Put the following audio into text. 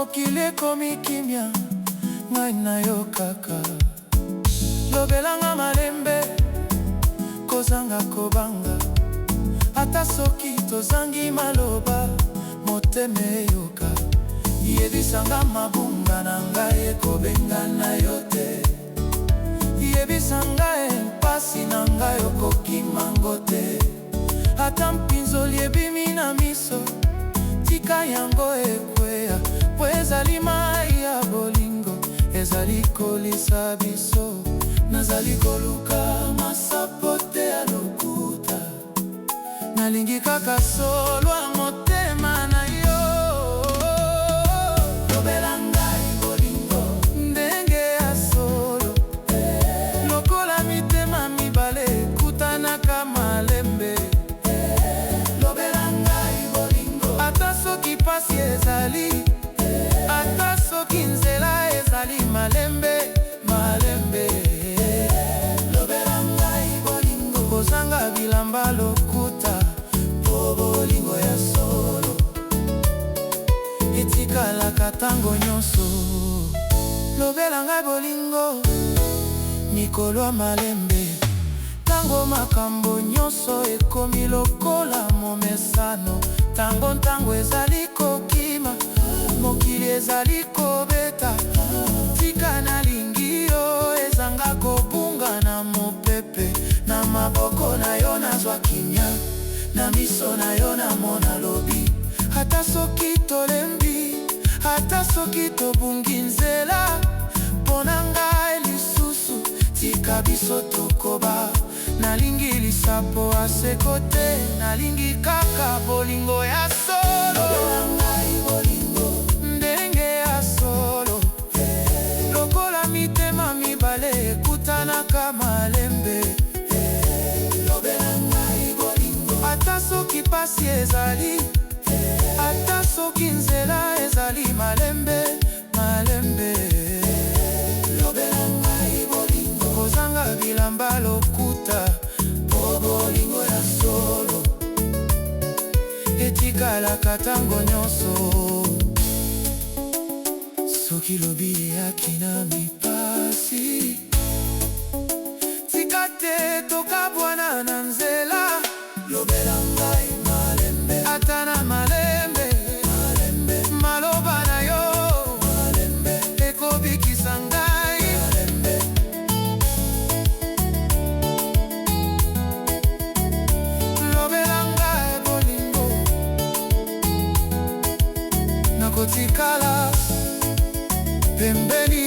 Mokili ekomi kimia, ngai na yo kaka. Lobela nga malembe, kozanga kobanga. Ata soki tozangi maloba, motema eyoka. Yebisa nga mabunga na ngai, ekobengana yo te. Yebisa ngai mpasi na ngai, okokima ngo te. Ata mpinzoli ebimi na miso, tika yango ekweya, po ezali mai ya bolingo, ezali kolisa biso. Nazali koluka masapo te ya lokuta, nalingi kaka solo ya motema na yo. Lobela ngai bolingo ndenge ya solo, lokola mitema mibale ekutanaka malembe. Lobela ngai bolingo ata soki pasi ezali, ata soki nzela ezali malembe malembe. Lobela ngai bolingo kozanga bilamba lokuta, po bolingo ya solo etikalaka ntango nyonso. Lobela ngai bolingo mikolo ya malembe, ntango makambo nyonso ekomi lokola momesano, ntango ntango ezali kokima, mokili ezali kobeta. Tika nalingi yo ezanga kobunga na mopepe. Na maboko na yo nazwa kimia, na miso na yo namona lobi. Ata soki tolembi, ata soki tobungi nzela, mpo na ngai lisusu tika biso tokoba. Nalingi lisapo aseko te, nalingi kaka bolingo ya solo. Lobela ngai bolingo ndenge ya solo, lokola mitema mibale ekutanaka malembe. Lobela ngai bolingo ata soki pasi ezali, ata soki nzela ezali malembe malembe. Lobela ngai bolingo kozanga bilamba lokuta, po bolingo ya solo etikalaka ntango nyonso. Soki lobi eyaki na mipasi, tika te tokabwana na nzela. Lobela ngai malembe, ata na malembe malembe, maloba na yo malembe ekobikisa ngai malembe. Lobela ngai bolingo, nakotikala pembeni.